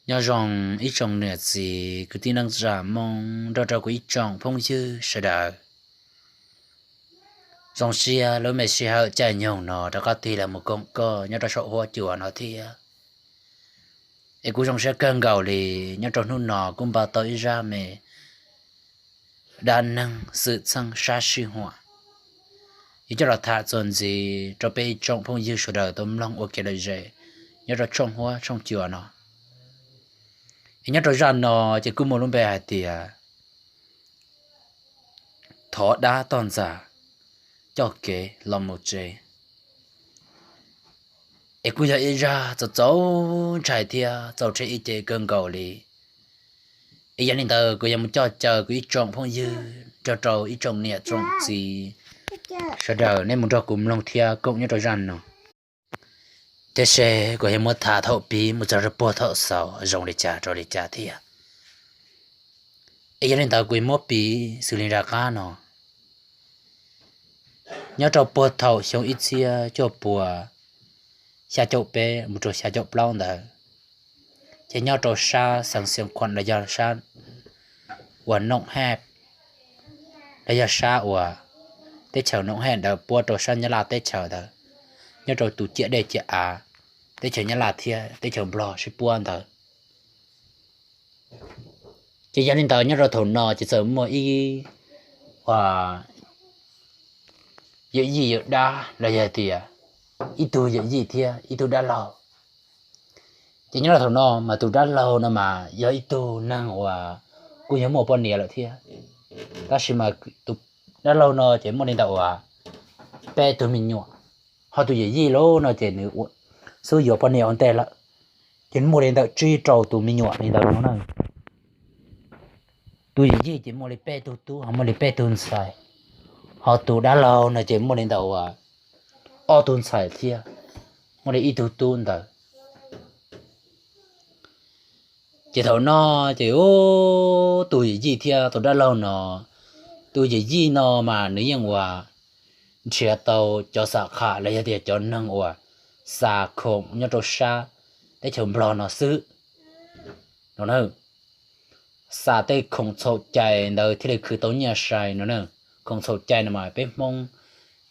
Nyob zoo ib tsoom niam txiv kwv tij neej tsa Hmoob nrog rau kuv ib tsoom phooj ywg sawv daws. Zoo siab lub me sij hawm caij nyoog no rov qab tig los mus koom koj nyob rau saum huab cua no thiab. Es kuv zoo siab kawg nkaus li, nyob rau hnub no kuj npaj tau ib zaj me dab neeg xwm txheej sab sij huam, yuav coj los tham txuas ntxiv rau peb ib tsoom phooj ywg sawv daws tau mloog ua kev lom zem nyob rau tshooj huab tshooj cua no. Es nyob rau zaj no ces kuj muaj lub npe hais tias thov dab toj ntxas coj kev los mus tsev. Es kuj yog ib zaj txaus txaus ntshai thiab txaus rhe ib ce kawg nkaus li. Es yog li ntawd kuv yuav mus coj caw kuv ib tsoom phooj ywg nrog rau ib tsoom niam tsoom txiv sawv daws nej mus nrog kuv mloog thiab koom nyob rau zaj no. Thiab seb kuv yuav muab tham thaum pib mus txog rau puag thaum xaus zoo li cas rau li cas thiab. Es yog li ntawd kuv yuav muab piv xws li nram qab no. Nyob rau puag thaum xyoo ib txhiab cuaj puas xya caum peb mus rau xya caum plaub ntawd, ces nyob rau sab xeev Xiav Khuam los yog sab uas Noom Haj, los yog sab uas teb chaws Noom Haj ntawd puab rau sab Nyab Laj teb chaws ntawd, nyob rau tus ciam dej ciam av teb chaws Nyab Laj thiab teb chaws Nplog sib puab ntawd. Ces yog li ntawd nyob rau thaum no ces txawm muaj ib uas yawm yij yawm dab los yog tias ib tug yawm yij thiab ib tug dab laug. Ces nyob rau thaum no mas tus dab laug no mas yog ib tug neeg uas kuj yog muaj poj niam lawm thiab, tab sis mas tus dab laug no ces muaj li ntawm uas peb tug me nyuam, ho tus yawm yij lauj no ces nws xub yuav poj niam ua ntej lawm, ces muaj li ntawm tsib rau tus me nyuam li ntawd no na. Tus yawm yij ces muaj li peb tug tub ho muaj li peb tug ntxhais, ho tus dab laug no ces muaj li ntawm uas ob tug ntxhais thiab muaj li ib tug tub ntawd. Ces thaum no ces tus yawm yij thiab tus dab laug no, tus yawm yij no mas nws yeej uas nrhiav tau cov xam kham los yog tias cov neeg uas xa khoom nyob rau sab teb chaws Nplog no xwb no na. Xa tej khoom txhaum cai ntawd thiaj li khwv tau nyiaj sai no na. Khoom txhaum cai no mas peb Hmoob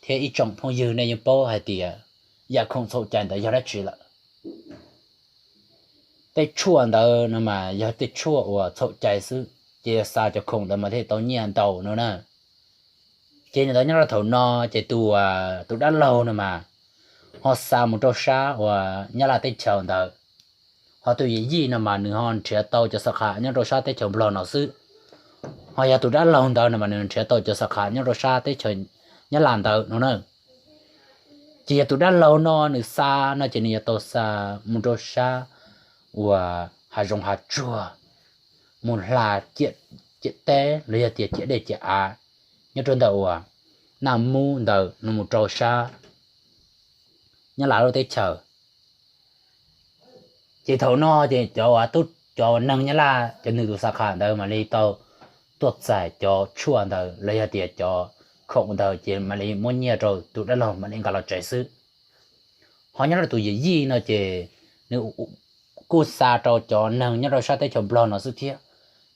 thiab ib tsoom phooj ywg nej yeej paub hais tias yam khoom txhaum cai ntawd yog dab tsi lawm. Tej tshuaj ntawd no mas yog tej tshuaj uas txhaum cai xwb, ces xa cov khoom ntawd mas thiaj tau nyiaj ntau no na. Ces li ntawd nyob rau thaum no ces tus, tus dab laug no mas ho xa mus rau sab uas Nyab Laj teb chaws ntawd, ho tus yawm yij no mas nws ho nrhiav tau cov xam kham nyob rau sab teb chaws Nplog no xwb. Ho yog tus dab laug ntawd no mas nws nrhiav tau cov xam kham nyob rau sab teb chaws Nyab Laj ntawd no na. Ces yog tus dab laug no nws xa no ces nws yuav tau xa mus rau sab uas hav zoov hav tsuag, mus hla ciam teb los yog tias ciam dej ciam av nyob rau ntawm uas Naj Mub ntawd no mus rau sab Nyab Laj lub teb chaws. Ces thaum no ces cov uas tub, cov neeg Nyab Laj cov nws tus xam kham ntawd mam li tau tuaj txais cov tshuaj ntawd los yog tias cov khoom ntawd ces mam li muab nyiaj rau tus dab laug mam li nqa los tsev xwb. Ho nyob rau tus yawm yij no ces nws kuj xa rau cov neeg nyob rau sab teb chaws Nplog no xwb thiab,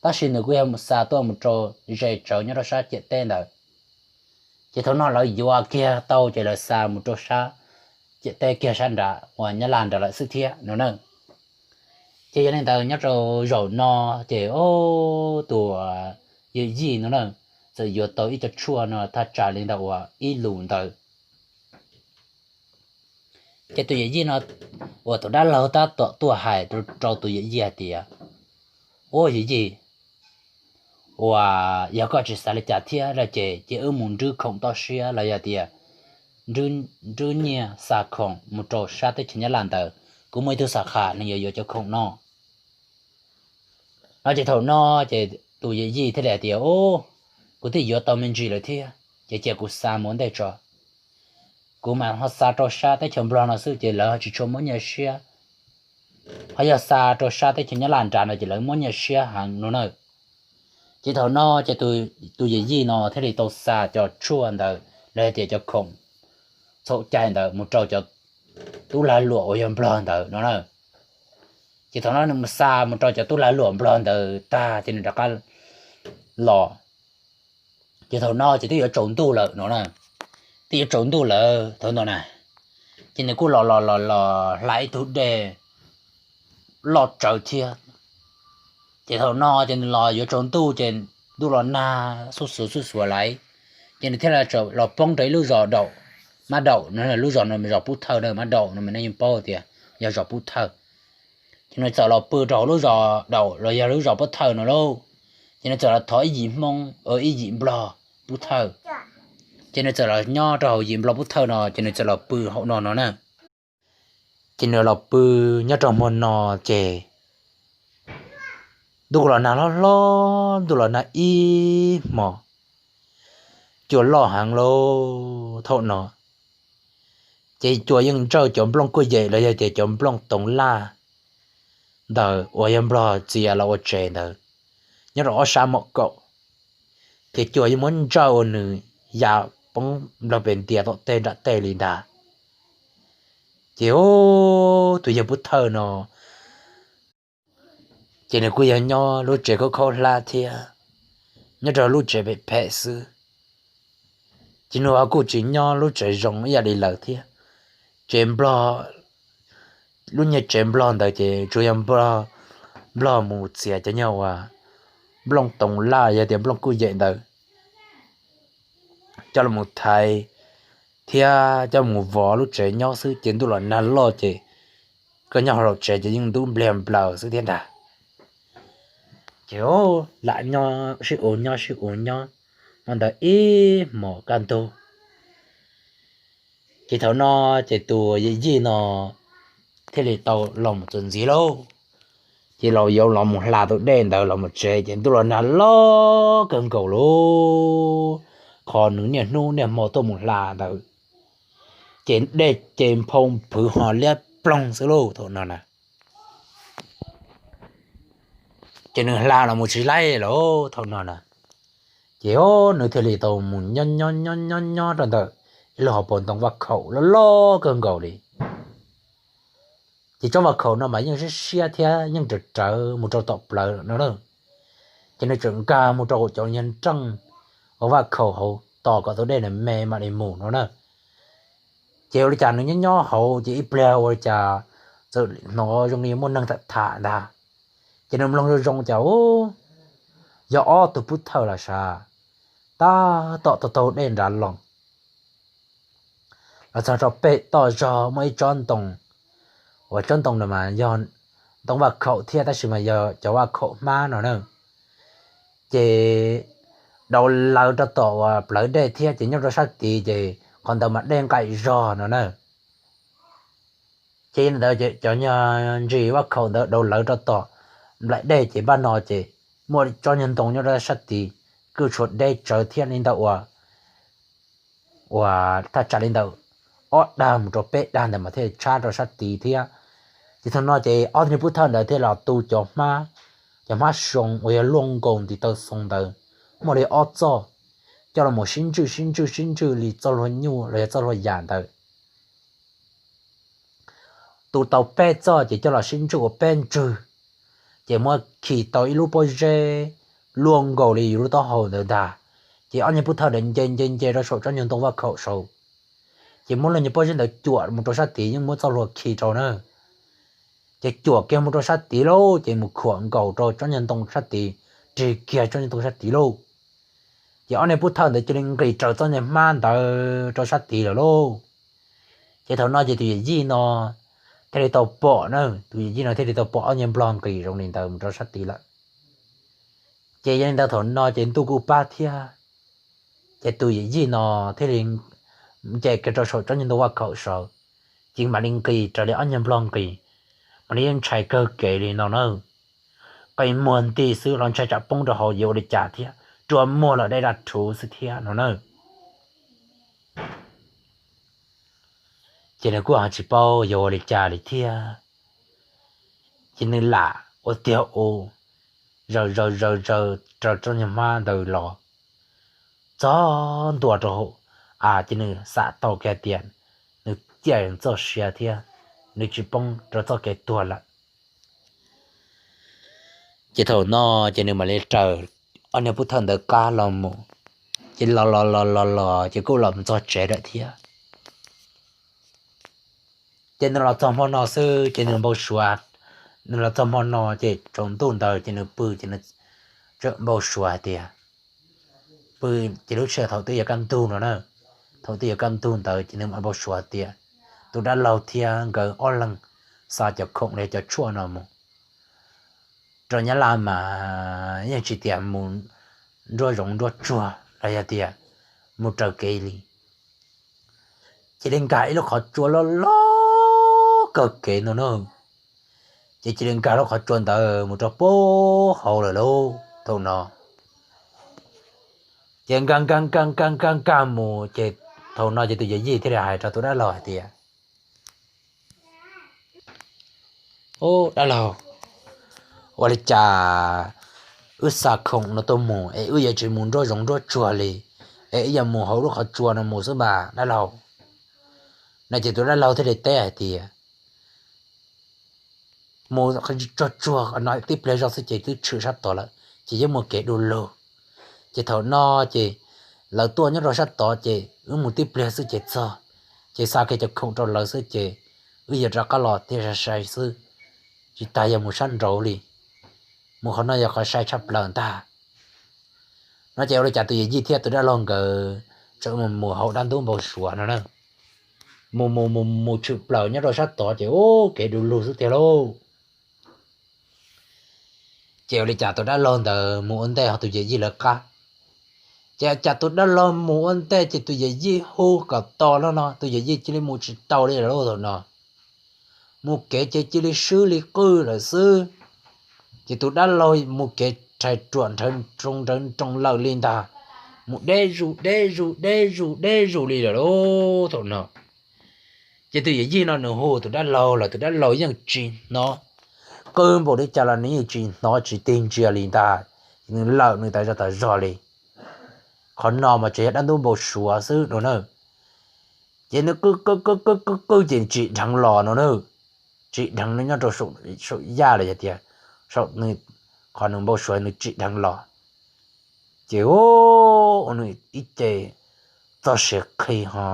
tab sis nws kuj yog xa tuaj mus rau ze tsawv nyob rau sab ciam teb ntawd. Ces thaum no lawv yuav kiag tau ces lawv xa mus rau sab ciam teb kiag sab nrad uas Nyab Laj nrad lawm xwb thiab no na. Ces yog li ntawd nyob rau zaum no ces tus yawm yij no na txawm yuav tau ib co tshuaj no thaj tsam li ntawm uas ib lus ntawd. Ces tus yawm yij no uas tus dab laug tab tom tuaj hais rau tus yawm yij hais tias, Ua yawm yij, uas yog koj tsis xav li cas thiab no ces cia wb mus nrhiav khoom toj siab los yog tias nrhiav nyiaj xa khoom mus rau sab teb chaws Nyab Laj ntawd. Kuv muaj ib tug xam kham nws yuav yuav cov khoom no no. Ces thaum no ces tus yawm yij thiaj li hais tias, Kuv twb yuav tau me ntsis lawm thiab ces cia kuv xa mus ua ntej tso. Kuv mam ho xa rau sab teb chaws Nplog no xwb ces lawv ho tsis tshua muab nyiaj siab, ho yog xa rau sab teb chaws Nyab Laj nrad no ces lawv muab nyiaj siab heev no na. Ces thaum no ces tus yawm yij no thiaj li tau xa cov tshuaj ntawd los hais tias cov khoom txhaum cai ntawd mus rau cov tub lag luam uas yog Nplog ntawd no na. Ces thaum no nws mus xa mus rau cov tub lag luam nplog ntawd tag ces nws rov qab los. Ces thaum no ces twb yuav tsaus ntuj lawm no na, twb yuav tsaus ntuj lawm thaum no na, ces nws kuj los los los los hla ib tug dej loj tsawv thiab. Ces thaum no ces nws los yuav tsaus ntuj ces ntuj los nag xuj xuav xuj xuav lawm, ces nws thiaj li los poob rau ib lub zos Daum, Mab Daum no, lub zos no zos Pub Thawj na, Mab Daum no mas nej yeej paub tias yog zos Pub Thawj. Ces nws txawm los pw rau hauv lub zos Daum los yog lub zos Pub Thawj no lauj. Ces nws txawm los thov ib yim Hmoob, ib yim Nplog Pub Thawj. Ces nws txawm los nyob rau hauv yim Nplog Pub Thawj no ces nws txawm los pw hauv no no na. Ces nws los pw nyob rau hmo no ces ntuj los nag hlob hlob, ntuj los nag ib hmos, cua loj heev lauj thaum no. Ces cua yeej ntsawj cov nplooj kuj yem los yog tias cov nplooj toov laj ntawd uas yog nplog txias los ua tsev ntawd nyob rau ob sab mom kaum, ces cua yeej muab ntsawj ua nws ya poob nplog pes ntias tom tej nram tej li ntag. Ces tus yawg Pub Thawj no ces nws kuj yog nyob lub tsev khaub khaub hlab thiab, nyob rau lub tsev phem phem xwb. Ces nws ho kuj tsis nyob lub tsev zoo ib yam li lawv thiab. Tsev nplog, lub niag tsev nplog ntawd ces tsuas yog nplog mus txiav cov nyuag uas nplooj toov laj yog tias nplooj kuj yem ntawd coj los thaiv thiab coj mus vov lub tsev nyob xwb, ces ntuj los nag loj ces koj nyob hauv lub tsev ces yeej ntub npliag nplaws xwb thiab ntag. Ces lam nyob sib ua nyob sib ua nyob hmo ntawd ib hmos kaj ntug. Ces thaum no ces tus yawm yij no thiaj li tau los mus txuas ntxiv lauj. Ces los yuav los mus hla tus dej ntawd los mus tsev ces ntuj los nag loj kawg nkaus lauj. Qhov nws niaj hnub niaj hmo tuaj mus hla ntawd ces dej ces nphau nphwv ho liab ploog xwb lauj thaum no na. Ces nws hla los mus tsis laij lauj thaum no na. Ces nws thiaj li tau mus nyob nyob nyob nyob rau ntawm ib lub hauv paus ntoo vaj khaum loj loj kawg nkaus li. Ces tsob vaj khaum no mas yeej siab siab thiab yeej rawv rawv mus rau tom plawv no na. Ces nws txawm nkag mus rau hauv cov nyuag nreej hauv vaj khaum hauv tos kom tus dej nws me mam li mus no na. Ces ua li cas nws nyob nyob hauv ces ib pliag ua li cas txawm hnov zoo li muaj neeg tham tham ntag. Ces nws mloog zoo zoo cas yog ob tug pub thawj los sav tab tom taug taug dej nrad los. Los txog rau pem toj zog muaj ib tsob ntoo, uas tsob ntoo no mas yog ntoo vaj khaum thiab tab sis mas yog cov vaj khaum hmab no na. Ces dau lawv rau tom uas plawv dej thiab ces nyob rau sab tid ces qhov ntawd mas dej nqaim zog no na. Ces ntawd cov nyuag ntsis vaj khaum ntawd dau lawv rau tom nplaim dej ces npaj no ces muaj tsob nyuag ntoo nyob rau sab tid kuj tshuav deb tsawv thiab li ntawm uas uas thaj tsam li ntawm ob dag mus rau peb dag ntawd mas thiaj tshab rau sab tid thiab. Ces thaum no ces ob tug niag pub thawj ntawd thiaj los tu cov hmab, cov hmab soo uas yog luaj nkaus ntiv taw xoo ntawd muaj li ob txoj, coj los sib ntswj sib ntswj sib ntswj li txoj hlua nyuj los yog txoj hlua yam ntawd. Tu tau peb txoj ces coj los sib ntswj ua peb ntswg, ces muab khi tau ib lub pob zeb luaj nkaus li yus lub taub hau ntawd ntag. Ces ob niag pub thawj ntawd nce nce nce rau saum tsob nyuag ntoo vaj khaum saud, ces muab lub nyuag pob zeb ntawd cuam mus rau sab tid yeej muab txoj hlua khi rau na. Ces cuam kiag mus rau sab tid lauj, ces mus khuam nkaus rau tsob nyuag ntoo sab tid, rig kiag tsob nyuag ntoo sab tid lauj. Ces ob niag pub thawj ntawd cia li nqis raws txoj nyuag hmab ntawd rau sab tid lawm lauj. Ces thaum no ces tus yawm yij no thiaj li tau pom na, tus yawm yij no thiaj li tau pom ob niag nplog nqis zoo li ntawd mus rau sab tid lawm. Ces yog li ntawd thaum no ces ntuj kuj pab thiab, ces tus yawm yij no thiaj li nce kiag rau saum tsob nyuag ntoo vaj khaum saud, ces mam li nqis raws li ob niag nplog nqis, mam li yeej ntshai kawg kev li no na. Qe muag nti xwb los ntshai tsam poob rau hauv yuav ua li cas thiab, rua muag los dej daj rhuv xwb thiab no na. Ces nws kuj ho tsis paub yuav ua li cas li thiab, ces nws lam ua tiag ua, zaws zaws zaws zaws raws tsob nyuag hmab ntawd los txog ntua rau hauv, ces nws xam tau kiag tias nws ciaj txoj sia thiab, nws tsis poob rau txoj kev tuag lawm. Ces thaum no ces nws mam li raws ob niag pov thawj ntawd qab los mus, ces los los los los los ces kuj los txog tsev lawm thiab. Ces nws los txog hmo no xwb ces nws npau suav, nws los txog hmo no ces tsaus ntuj ntawd ces nws pw ces nws tseem npau suav hais tias, pw, ces lub sij hawm thaum twb yuav kaj ntug no na, thaum twb yuav kaj ntug ntawd ces nws mam npau suav tias tus dab laug thiab nkawd ob leeg xa cov khoom los cov tshuaj no mus rau Nyab Laj mas yeej tsis tias mus nruab zoov nruab tsuag los yog tias mus raws kev li. Cia li nkag ib lub qhov tsua loj loj kawg kev no na, ces cia li nkag lub qhov tsua ntawd mus rau pem hauv lawm lauj thaum no. Ces nkag nkag nkag nkag nkag nkag mus ces thaum no ces tus yawm yij thiaj li hais rau tus dab laug hais tias, Ub, dab laug, ua li cas wb xa khoom no tuaj mus es wb yuav tsis mus nruab zoov nruab tsuag li, es wb yuav mus hauv lub qhov tsua no mus xwb mas dab laug? No ces tus dab laug thiaj li teb hais tias, Mus tsuag tsuag no tib pliag zog xwb ces twb tshwm sab tod lawm ces yuav muaj kev du lug. Ces thaum no ces lawv tuaj nyob rau sab tod ces wb mus tib pliag xwb ces txog, ces xa kiag cov khoom rau lawv xwb ces wb yuav rov qab los thiaj sai sai xwb, tsis tas yog mus sab nraud li. Mus qhov no yog qhov sai tshaj plaws ntag. No ces ua li cas tus yawm yij thiab tus dab laug nkawd tseem mus mus hauv dab ntub npau suav no na, mus mus mus mus tshwm plaws nyob rau sab tod ces ub kev du lug xwb tiag lauj. Ces ua li cas tus dab laug ntawd mus ua ntej ho tus yawm yij lawv qab. Ces cas tus dab laug mus ua ntej ces tus yawm yij hu kom tos no no tus yawm yij cia li mus tsis tau li lawm thaum no. Mus kev ces cia li swb li qwj lawm xwb. Ces tus dab laug mus kev rhais ruam nrhawv nroo nrhawv nroo lawm li ntag, mus deb zus deb zus deb zus deb zus li lawm lauj thaum no. Ces tus yawm yij no nws hu tus dab laug los tus dab laug yeej tsis hnov, qw npaum li cas los nws yeej tsis hnov tsis tig ntsia li ntag, nws lawm nws tas zog tas zog li. Qhov no mas tseem yog dab ntub npau suav xwb no na. Ces nws qw qw qw qw qw qw ces tsim dheev los no na, tsim dheev nyob rau saum yaj los yog tias saum nws, qhov nws npau suav nws tsim dheev los. Ces ua nws ib ce txog siav qhi ho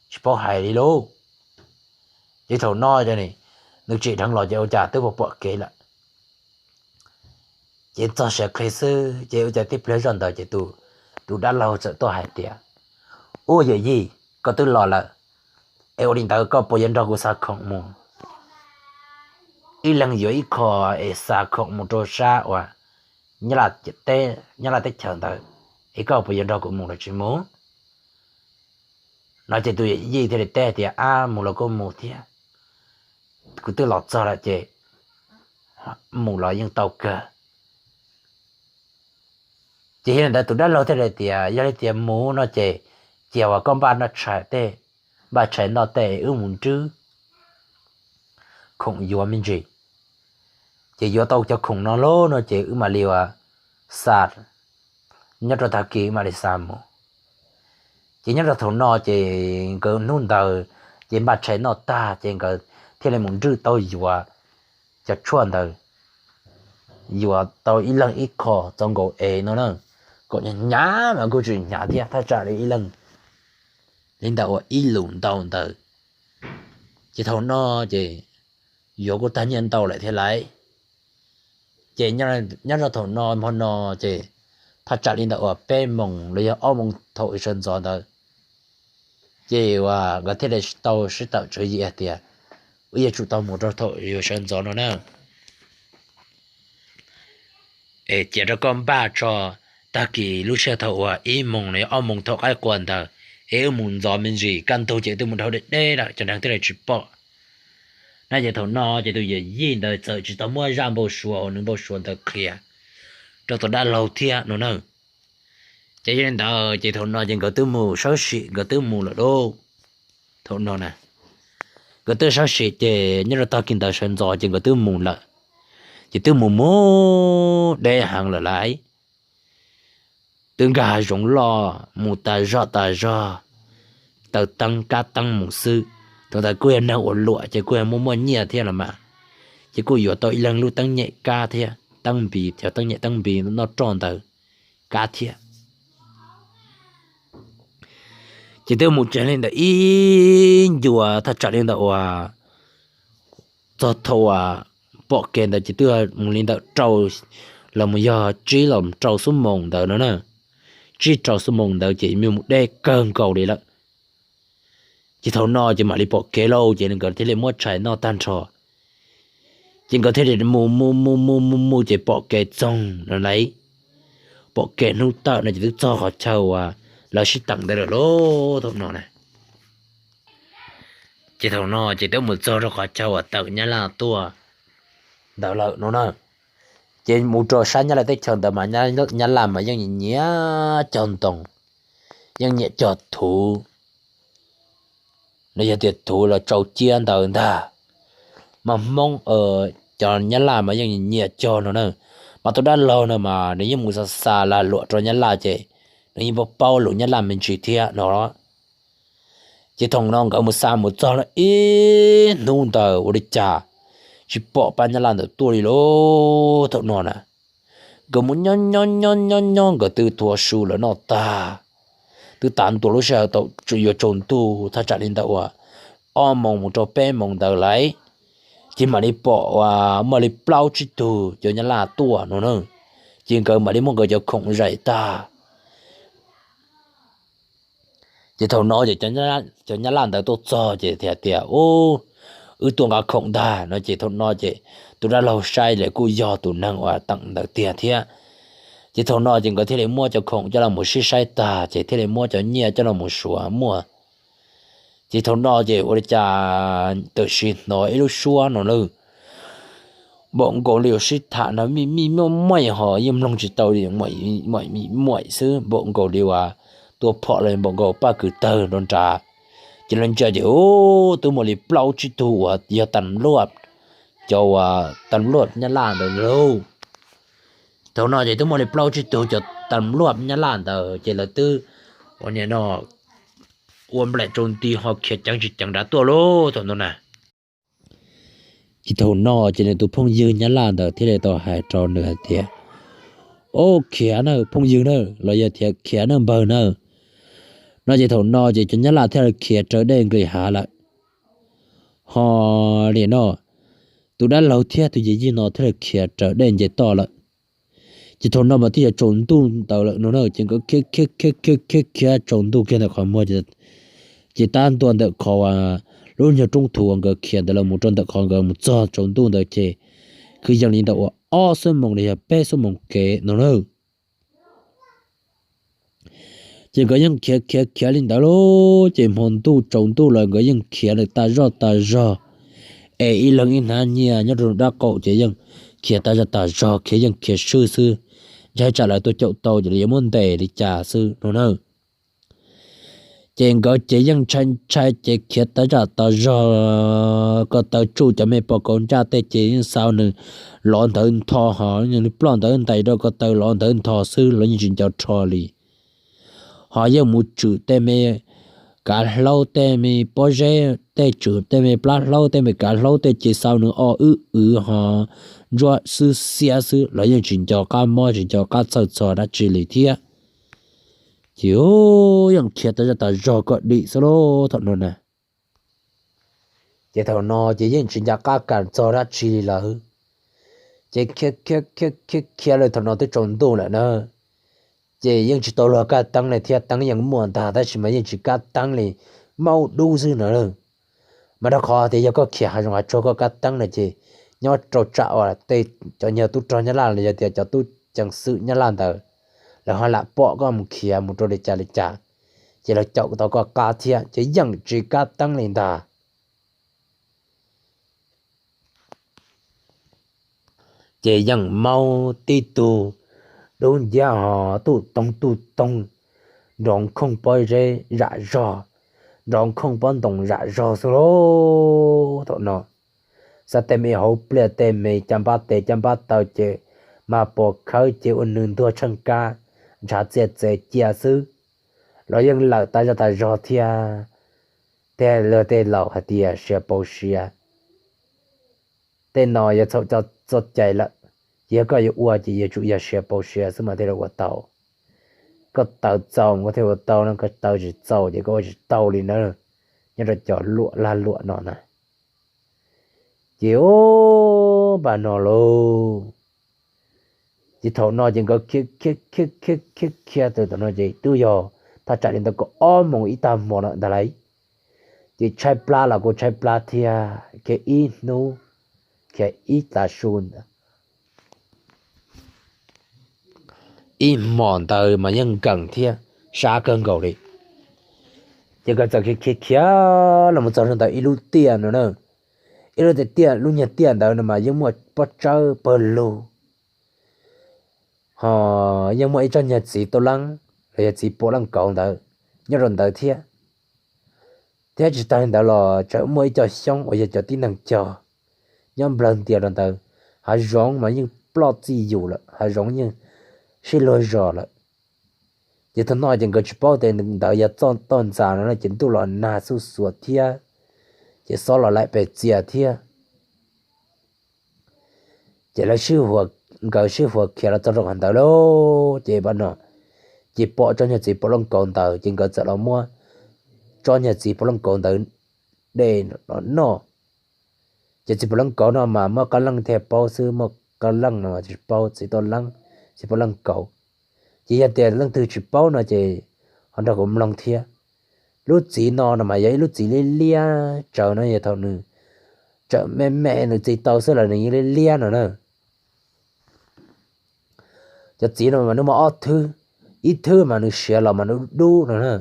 tsis paub hais li lauj. Ces thaum no nws tsim dheev los ces ua cas twb pom pom kev lawm. Ces txog siav qhi xwb ces ua cas tib pliag zoj ntawd ces tus dab laug txawm tuaj hais tias, Ub yawm yij, koj twb los lawm, es ua li ntawd koj puas yuav nrog kuv xa khoom mus? Ib leeg yuav ib qho es xa khoom mus rau sab uas Nyab Laj teb chaws ntawd, es koj puas yuav nrog kuv mus los tsis mus? No ces tus yawm yij thiaj li teb tias, Ab, mus los kuj mus thiab, kuv twb los txog lawm ces mus los yeej tau kawg. Ces yog li ntawd tus dab laug thiaj li tias, Yog li tias mus no ces cia uas koj npaj noj tshais tej, npaj tshais noj tej wb mus nrwb khoom yuav me ntsis. Ces yuav tau cov khoom no lawm no ces wb mam li uas xa, nyob rau tag kis wb mam li xa mus. Ces nyob rau thaum no ces nkawd hnub ntawd ces npaj tshais noj tag ces nkawd thiaj li mus nrwb tau yuav cov tshuaj ntawd, yuav tau ib leeg ib qho txaus nkaus es no na, kom hnyav hnyav mas kuj tsis hnyav thiab thaj tsam li ib leeg li ntawm uas ib lus ntau ntawd. Ces thaum no ces yuav kuj tag nyiaj ntau lawm thiab lauj. Ces nyob rau thaum no hmo no ces thaj tsam li ntawm uas peb moos los yog ob moos thaum sawv ntxov ntawd, ces uas nkawd thiaj li tau sib tawm tswv yim hais tias, Wb yuav tsum tau mus rau thaum yuav sawv ntxov no na. Es cia rau koj npaj tso, tag kis lub sij hawm thaum uas ib moos los yog ob moos thaum qaib qua ntawd, es wb mus ntxov me ntsis kaj ntug ces twb mus dhau deb deb lawm cov neeg thiaj li tsis pom. Na ces thaum no ces tus yawm yij ntawd txawm tsis tau muab zaj npau suav uas nws npau suav ntawd qhia rau tus dab laug thiab no na. Ces yog li ntawd ces thaum no ces nkawd twb mus sawb sim nkawd twb mus lawm lauj. Thaum no na, nkawd twb sawb sim ces nyob rau tag kis ntawd sawv ntxov ces nkawd twb mus lawm. Ces twb mus mus deb heev lawm lauj. Twb nkag hav zoov loj mus tas zog tas zog, taws teeb kab teeb mus xwb. Thaum ntawd kuj yog neeg ua luam ces kuj yog muaj muaj nyiaj thiab los mas. ces kuj yuav tau ib leeg lub teeb nyem kab thiab teeb npis, cov teeb nyem teeb npis noj roj ntawd kab thiab. Ces twb mus tsev li ntawm ib ncua thaj tsam li ntawm uas txog thaum uas pom kev ntawd ces twb mus li ntawm rau, los mus yog tsib los rau xuab moos ntawd no na. Tsib rau xuab moos ntawd ces me mus deb kawg nkaus li lawm. Ces thaum no ces mam li pom kev lauj, ces nkawd thiaj li muab tshais noj tag nrho. Ces nkawd thiaj li mus mus mus mus mus mus ces pom kev txoog no lauj. Pom kev hnub tawm no ces twb txog qhov chaw uas lawv sib teem ntawd lawm lauj thaum no na. Ces thaum no ces twb mus txog rau qhov chaw uas tawm nyab laj tuaj ntawd lawm no na. Ces mus rau sab nyab laj teb chaws ntawd mas nyab laj mas yeej nyiam cog ntoo, yeej nyiam cog thuv, los yog tias thuv los tsau ciab ntawd ntag. Mas hmoob, cov nyab laj mas yeej nyiam cog no na. Mas tus dab laug no mas nws yeej mus xa xa lag luam rau nyab laj ces nws yeej paub paub lus nyab laj me ntsis thiab no. Ces thaum no nkawd mus xa mus txog lawm ib hnub ntawd ua li cas tsis pom pab nyab laj ntawd tuaj li lauj thaum no na. Nkawd mus nyob nyob nyob nyob nyob nkawd twb thuav su lawm noj tag, twb tav ntua lub sij hawm tau yuav tsaus ntuj thaj tsam li ntawm uas ob moos mus rau peb moos ntawd lauj, ces mam li pom uas muaj li plaub tsib tug cov nyab laj tuaj no na. Ces nkawd mam li muab nkawd cov khoom zais tag. Ces thaum no ces cov nyab laj ntawd tuaj txog ces thiaj tias, Ub, wb tuaj nqa khoom ntag no. Ces thaum no ces tus dab laug saib lawm kuj yog tus neeg uas teem ntawd tiag thiab. Ces thaum no ces nkawd thiaj li muab cov khoom coj los mus sib saib tag ces thiaj li muab cov nyiaj coj los mus suav muaj. Ces thaum no ces ua li cas tam sim hnov ib lub suab no lawm, npaum nkaus li uas sib tham no, mij mij muaj muaj ho yeej mloog tsis tau li, muaj muaj xwb, npaum nkaus li uas tua phom los npaum nkaus paj kws tawg nrov nrad. Ces lawv ntsia ces ub, twb muaj li plaub tsib tug uas yog tas luaj, cov uas tas luaj nyab laj ntawd lauj. Thaum no ces twb muaj li plaub tsib tug cov tas luaj nyab laj ntawd ces lawv twb ua niam no ua nplaim rau nti ho khiav ceev tsis ceev nrad tuaj lauj thaum no na. Ces thaum no ces nws tus phooj ywg nyab laj ntawd thiaj li tau hais rau nws hais tias, Ob, khiav nawb phooj ywg na, los yog tias khiav nawb npawg na. No ces thaum no ces cov nyab laj thiaj li khiav raws dej nqis hav lawm. Ho li no, tus dab laug thiab tus yij yij no thiaj li khiav raws dej nce toj lawm. Ces thaum no mas twb yuav tsaus ntuj ntawd lawm no na, ces nkawd khiav khiav khiav khiav khiav khiav tsaus ntuj kiag ntawm qhov muag, ces tab ntua ntawm qhov lub nyuag roob thuv uas nkawd khiav ntawd los mus rau ntawm qhov nkawd mus txog tsaus ntuj ntawd ces kwv yees li ntawm uas ob xuab moos los yog peb xuab moos kev no na. Ces nkawd yeej khiav khiav khiav li ntawd lauj, ces hmo ntuj tsaus ntuj los nkawd yeej khiav tas zoj tas zog, es ib leeg ib hnab nyiaj nyob rau dab qaum ces yeej khiav tas zoj tas zog, khiav yeej khiav swb xwb, ntshai tsam lawv tua caum tau ces lawv yuav muab ntes li cas xwb no na. Ces nkawd ces yeej ntshai ntshai ces khiav tas zoj tas zog, ko taw tsuj cov me pos kaus ntsaj tej ces yeej xa nws lov ntawd ntho, ho nws ploj ntawd ntais rau ko taw lov ntawd ntho xwb los yeej tsis nco rho li. Ho yeej mus tswm tej me kav hlaub tej me pob zeb, tej tswm tej me plab hlaub tej me kav hlaub tej ces xa nws o wb wv ho ntsuab xwb xiab xwb los yeej tsis nco qab mob tsis nco qab txhawj txog dab tsi li thiab. Ces yeej khiav tas zoj tas zog kom dim xwb lauj thaum no na. Ces thaum no ces yeej tsis nco qab kam txog dab tsi li lawm. Ces khiav khiav khiav khiav khiav li thaum no twb tsaus ntuj lawm na. Ces yeej tsis tau luag kaj teeb li thiab, teeb yeej muaj ntag tab sis mas yeej tsis kaj teeb li, maub dub xwb no. Mas rau qhov tias yog koj khiav hav zoov hav tsuag koj kaj teeb no ces nyob rau tsam uas tej cov nyuag tub rog nyab laj los yog tias cov tub ceev xwm nyab laj ntawd lawv ho lam pom koj mus khiav mus rau li cas li cas, ces lawv caum tau koj qab thiab ces yeej tsis kaj teeb li ntag. Ces yeej maub tib tug dub nciab ho tuj toog tuj toog, nrov khooj pob zeb zam zog, nrov khooj pob ntoos zam zog xwb lauj. Thaum no xav tej me hauv pliaj tej me caj npab tes caj npab taw ces mas pos khawb ces ua nws ntuag tsheej kab, ntshav txiaj txev cia xwb, los yeej lawm tas zoj tas zog thiab. Tej luag tej laus hais tias siav paus siav. Tej no yog txhaum cov txoj cai lawm, ces yog koj yuav ua ces yuav tsum yog siav paus siav xwb mas thiaj li ua tau. Koj taws txaus koj thiaj ua tau no, koj taws tsis txaus ces koj ua tsis tau li na. Nyob rau cov luam lag luam no na. Ces ub, npaj no lauj, ces thaum no ces nkawd khiav khiav khiav khiav khiav khiav txog tam no ces twb yog thaj tsam li ntawm kaum ob moos ib tag hmo lawm ntag lauj. Ces tshaib plab los kuj tshaib plab thiab, khiav ib hnub khiav ib tav su ntawd, ib hmos ntawd mas yeej nkees thiab sab kawg nkaus li. Ces nkawd txawm khiav khiav khiav los mus txog rau ntawm ib lub tiaj no na. Ib lub tiaj, lub nyuag tiaj ntawd no mas yeej muaj pob tsawb pawg lug, ho yeej muaj ib tsob nyuag txiv tauj leeb los yog txiv puav leej kauv ntawd nyob rau ntawd thiab. Thiab tsis tas li ntawd los tseem muaj ib co xyoob uas yog cov tib neeg cog nyob nplawg ntias rau ntawd. Hav zoov mas yeej ploj txij yus lawm, hav zoov yeej sib luag zos lawm. Ces thaum no ces nkawd tsis paub tias ntawd yog txoj toj ntxas no ces ntuj los nag xuj xuav thiab, ces xob los laim pes txias thiab. Ces lawv sib, nkawd sib huas khiav los txog rau qhov ntawd lauj, ces npaj no ces pom tsob nyuag txiv puav leej kauv ntawd ces nkawd txawm los muab tsob nyuag txiv puav leej kauv ntawd de los noj. Ces txiv puav leej kauv no mas muaj qee leej thiaj paub xwb, muaj qee leej no mas tsis paub txiv tauj leeb, txiv puav leej kauv. Ces yog tias leej twg tsis paub no ces ho nrog kuv mloog thiab. Lub txiv no no mas yog ib lub txiv liab liab tsawv no, yog thaum nws tseem me me nws txi tau xwb los nws yeej liab liab no na. Cov txiv no mas nws muaj ob thwb, ib thwb mas nws siav los mas nws dub no na,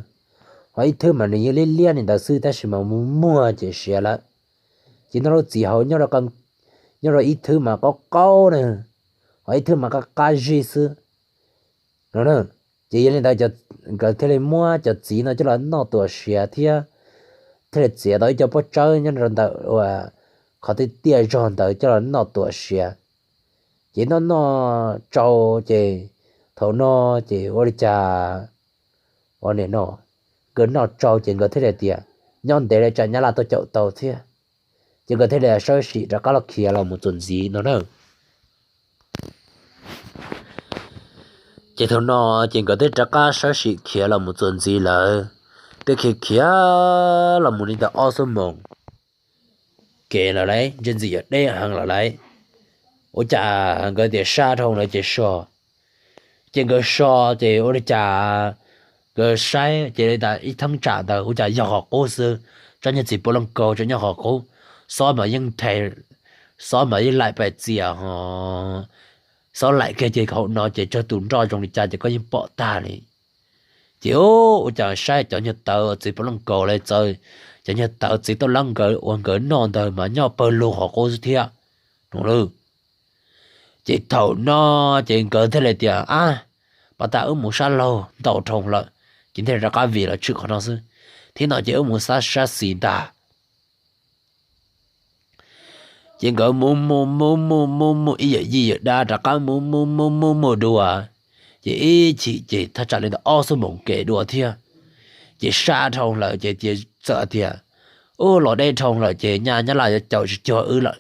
ho ib thwb mas nws yeej liab liab li ntawd xwb tab sis mas mus muag ces siav lawm. Ces noj lub txiv hauv nyob rau ib thwb mas qaub qaub na, ho ib thwb mas qab qab zib xwb no na. Ces yog li ntawd nkawd thiaj li muab cov txiv no coj los noj tuam siav thiab, thiaj li txiav tau ib co pob tsawb nyob rau ntawm uas qhov tiaj tiaj zog ntawd coj los noj tuam siav. Ces noj noj tsau ces thaum no ces ua li cas ua nim no nkawd noj tsau ces nkawd thiaj li tias nyob ntev li tsam nyab laj tuaj caum tau thiab. Ces nkawd thiaj li sawv sim rov qab los khiav los mus txuas ntxiv no na. Ces thaum no ces nkawd twb rov qab sawv sim khiav los mus txuas ntxiv lawm, twb khiav khiav los mus li ntawm ob xuab moos kev lawm lauj, ntse ntxim yuav deb heev lawm lauj. Ua cas nkawd tias sab dhau lawm ces so, ces nkawd so ces ua li cas nkawd saib ces li tas ib theeb tsam ntawd ua cas yog qhov qub xwb, tsob nyuag txiv puav leej kauv tseem nyob qhov qub, xob mas yeej nthe, xob mas yeej laim pes txias ho, xob laim kiag ces hauv no ces tsawg tus nroj zoo li cas ces koj yeej pom tag li. Ces ua cas saib cov nyuag tawv txiv puav leej kauv li txawv, cov nyuag tawv txiv tauj leeb nkawd uas nkawd noj ntawd mas nyob pawg lug qhov qub xwb thiab no lauj. Ces thaum no ces nkawd thiaj li tias ab, pas tas wb mus sab laug ntau dhau lawm, ces thiaj rov qab vim los tshwm qhov no xwb, thiab no ces wb mus sab sab xis ntag. Ces nkawd mus mus mus mus mus mus ib yam yij yam dab rov qab mus mus mus mus mus dua, ces ib chim ces thaj tsam li ntawm ob xuab moos kev dua thiab, ces sab dhau lawm ces tias txawm tias ub los deb dhau lawm ces nyab, nyab laj yuav caum tsis cuag wb lawm,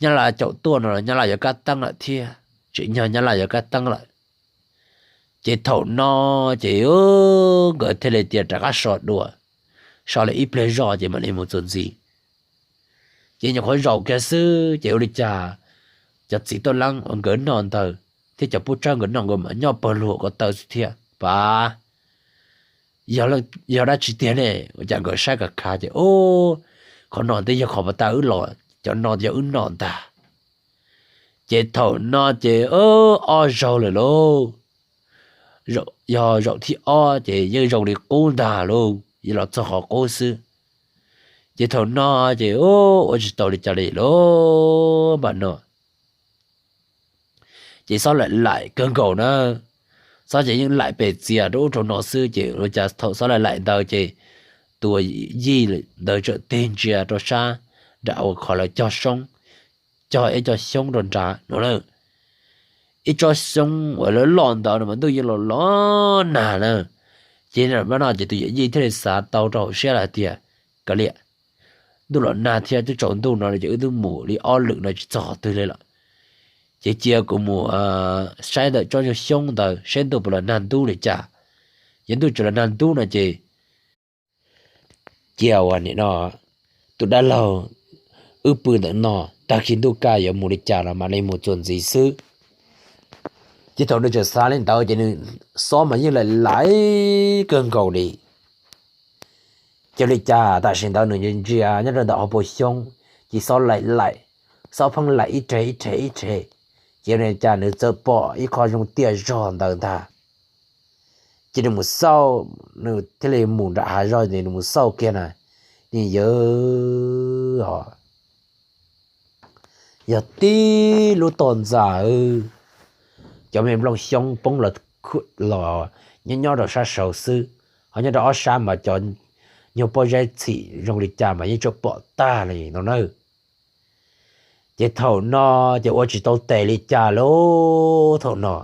nyab laj caum tuaj no los nyab laj yuav kab teeb lawm thiab, tsim nyog nyab laj yuav kab teeb lawm. Ces thaum no ces nkawd thiaj li tias rov qab so dua, so li ib pliag zoj ces mam li mus txuas ntxiv. Ces nyuam qhuav zaum kiag xwb ces ua li cas cov txiv tauj leeb uas nkawd noj ntawd thiab cov pob tsawb nkawd noj nkawd mas nyob pawg lug ko taw xwb thiab pas. Yog dab tsi tiag ne? Ua cas nkawd saib kav khav ces ub, qhov no twb yog qhov pas tas wb los, cov no yog wb noj ntag. Ces thaum no ces ob zaug lawm lauj, yog zaum thib ob ces yeej zoo li qub ntag lauj, yeej los txog qhov qub xwb. Ces thaum no ces ua tsis tau li cas li lauj, npaj no ces xob laim laim kawg nkaus na. Xob ces yeej laim pes txias rau ub rau no xwb ces ua cas thaum xob laim laim ntawd ces tus yij ntawd txawm tig ntsia rau sab nram uas qhov lawv cog xyoob, cog ib co xyoob rau nrad no na. Ib tsob xyoob uas loj loj ntawd no mas ntuj yeej los los nag na. Ces npaj no ces tus yawm yij thiaj li xav tau rau hauv siab lawm hais tias, kav liam, ntuj los nag thiab twb tsaus ntuj no ces wb twb mus li ob lwm no tsis txog qhov twg li lawm. Ces cia kuv mus saib ntawm tsob nyuag xyoob ntawd saib ntuj puas los nag ntub li cas. Yog ntuj tsis los nag ntub no ces cia ua nim no tus dab laug wb pw ntawm no, tag kis ntuj kaj yuav mus li cas los mam li mus txuas ntxiv xwb. Ces thaum nws tseem xav li ntawd ces nws xob mas yeej laim laim kawg nkaus li. Ces li cas tam sim ntawd nws ntsia nyob rau ntawm hauv paus xyoob, ces xob laim laim, xob pheej laim ib rhe ib rhe ib rhe. Ces li cas nws txawm pom ib qho zoo tiaj zog ntawd ntag. Ces nws mus xauj, nws thiaj li mus nram hav zog ces nws mus xauj kiag na, nws yawg os, yog tib lub toj ntxas, cov me nplooj xyoob poob los nyob nyob rau sab saud xwb, ho nyob rau ob sab mas cov nyuag pob zeb txhim zoo li cas mas yeej tsuas pom tag li no na. Ces thaum no ces ua tsis tau tes li cas lauj thaum no.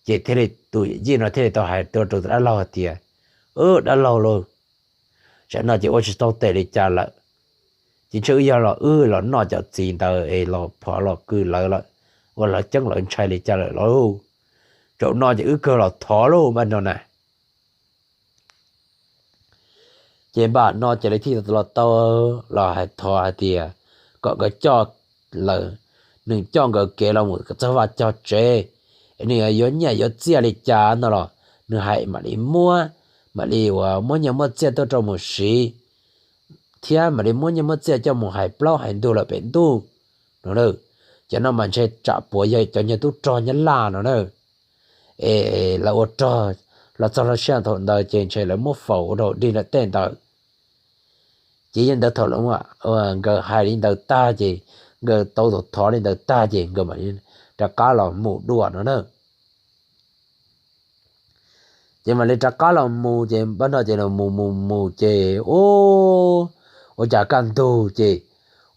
Ces thiaj li tus yij no thiaj li tau hais tuaj rau tus dab laug hais tias, Wb dab laug lauj, tam no ces ua tsis tau tes li cas lawm. Ces ntshe wb yog los wb los noj cov txiv ntawd es los phov los kwv lawv lawm, ua lawv ceeb lawv ntshai li cas lawm lauj. Zaum no ces wb kawg los thov lauj, npaj no na. Ces npaj no ces lawv thiaj los tau los hais thov hais tias kom nkawd coj lawv, nws coj nkawd kev los mus txog vaj txog tsev, nws yuav nyiaj yuav txiaj li cas no los nws hais mam li muab, mam li uas muab nyiaj muab txiaj tuaj rau mus siv, thiab mam li muab nyiaj muab txiaj coj mus hais plaub hais ntug lawm pem ntuj no. Cov no mas ntshe tsam puas yog cov nyuag tub rog nyab laj no na. Es lawv ua rog los txog rau sij hawm thaum ntawd ces ntshe lawv muab faus ua rau dig lawm tej ntawd. Ces yog ntawd thaum nkawd hais li ntawd tag ces nkawd tau thov li ntawd tag ces nkawd mam li rov qab los mus dua no na. Ces mam li rov qab los mus ces npaj no ces los mus mus mus ces ua cas kaj ntug ces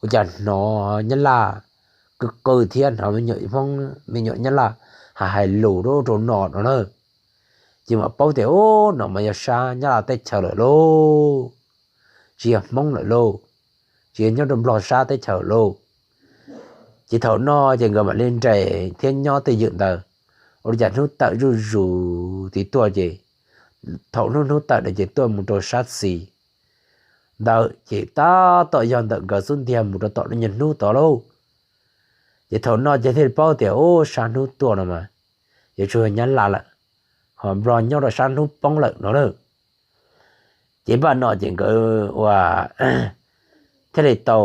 ua cas hnov nyab laj qw qw thiab hnov me nyuam Hmoob me nyuam nyab laj hais hais lus rau no no na. Ces mam paub tias ub no mas yog sab nyab laj teb chaws lawm lauj, tsis yog Hmoob lawm lauj, tsis yog nyob rau Nplog sab teb chaws lauj. Ces thaum no ces nkawd mam li nres thiab nyob tej ywm ntawd, ua li cas hnub tawm zuj zus tim tuaj ces thaum hnub hnub tawm na ces tuaj mus rau sab xis ntawd ces tab tom yog ntawm nkawd xub ntiag mus rau tom lub nyuag hnub tod lauj. Ces thaum no ces thiaj li paub tias ub sab hnub tuaj no mas yuav tsuas yog nyab laj lawm, ho Nplog nyob rau sab hnub poob lawm no na. Ces npaj no ces nkawd ua thiaj li tau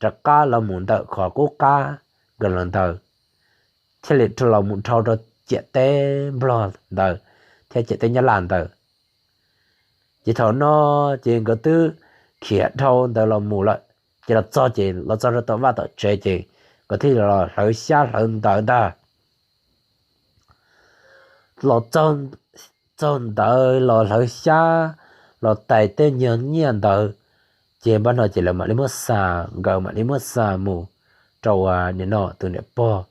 rov qab los mus ntawm qhov qub qab nkawd los ntawd, thiaj li los mus dhau rau ciam teb Nplog ntawd thiab ciam teb nyab laj ntawd. Ces thaum no ces nkawd twb khiav dhau ntawd los mus lawm, ces los txog ces los txog rau tom vaj tom tsev ces nkawd thiaj li los hlawv xyab hlawv ntawv ntag. Los txog ntawd los hlawv xyab, los tais tej nyuag nyiaj ntawd, ces npaj no ces lawv mam li muab xa, nkawd mam li muab xa mus rau nim no tus niam pog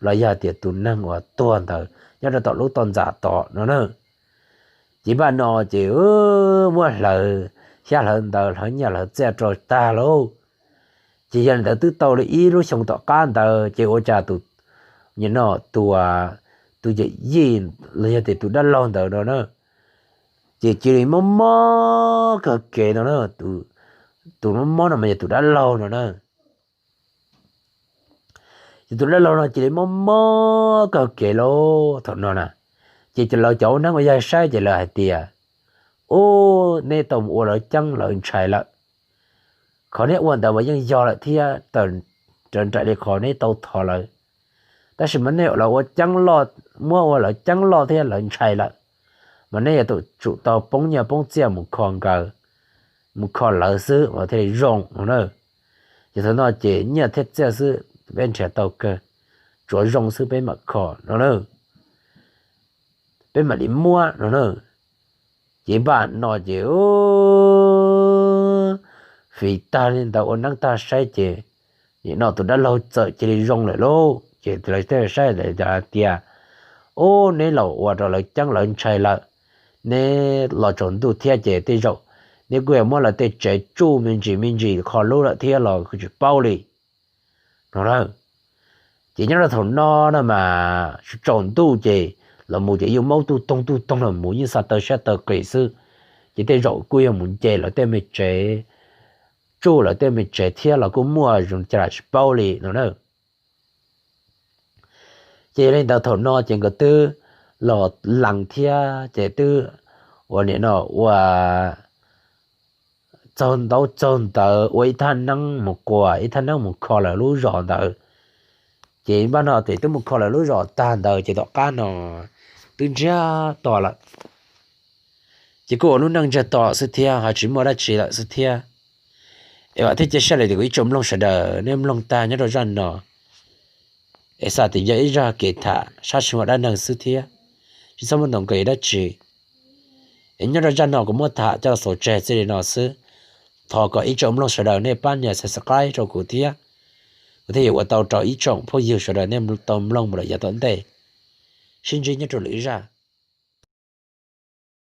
los yog tias tus neeg uas tuag ntawd nyob rau tom lub toj ntxas tod no na. Ces npaj no ces muab hlawv xyab hlawv ntawv hlawv nyiaj hlawv txiaj rau tag lauj. Ces yog li ntawd twb tau li ib lub xyoo tom qab ntawd ces ua cas tus, nim no tus, tus yawm yij los yog tias tus dab laug ntawd no na, ces cia li mob mob kawg kev no na. Tus mob mob no mas yog tus dab laug no na. Ces tus dab laug no cia li mob mob kawg kev lauj thaum no na. Ces lawv cov ua neeb ua yaig saib ces lawv hais tias, ub, neb tau mus ua lawv ceeb lawv ntshai lawm. Qhov neb ua ntawd mas yeej yog lawm thiab, raws nraim li qhov neb tau thov lawv. Tab sis mas nej lawv ua ceeb loj, muab ua lawv ceeb loj thiab lawv ntshai lawm, mas neb yuav tsum tau poob nyiaj poob txiaj mus kho nkawd, mus kho lawv xwb mas thiaj li zoo no na. Ces thaum no ces nyiaj thiab txiaj xwb peb nrhiav tau kawg, tsuav zoo xwb peb mam kho no na, peb mam li muab no na. Ces npaj no ces fiv tag li ntawd ua neeb tag saib ces nim no tus dab laug txawm cia li zoo lawm lauj. Ces lawv thiaj saib hais tias, ub, neb los ua rau lawv ceeb lawv ntshai lawm, neb los tsaus ntuj thiab ces tej zaum neb kuj yog muab lawv tej tsev tsuj me ntsis me ntsis kho lub lawm thiab los kuj tsis paub li no na. Ces nyob rau thaum no no mas tsaus ntuj ces los mus ces yeej maub tuj toog tuj toog los mus yeej xa taw siab taw qis xwb. Ces tej zaum kuj yog mus nce lawv tej me tsev, tsuj lawv tej me tsev thiab los kuj muaj zoo cas tsis paub li no na. Ces yog li ntawd thaum no ces nkawd twb los lees thiab ces twb ua nim no ua txaug ntaub txaug ntawv ua ib thaj neeb mus quas ib thaj neeb mus kho lawv lub zos ntawd. Ces npaj no ces twb mus kho lawv lub zos tag ntawd ces tom qab no twb ntsiag to lawm. Ces kuj ua lub neej ntsiag to xwb thiab ho tsis muaj dab tsi lawm xwb thiab. Es vam thiab cia siab li tias kuv ib tsoom mloog sawv daws nej mloog tag nyob rau zaj no es xav tias yog ib zaj kev tham sab sib ua dab neeg xwb thiab, tsis txhob muaj ntau nqi dab tsi. Es nyob rau zaj no kuv muab tham coj los xaus tseg txij li no xwb. Thov kom ib tsoom mloog sawv daws nej pab nias subscribe rau kuv thiab, kuv thiaj yuav ua tau rau ib tsoom phooj ywg sawv daws nej tau mloog mus lawm yav tom ntej. Sib ntsib nyob rau lwm zaj.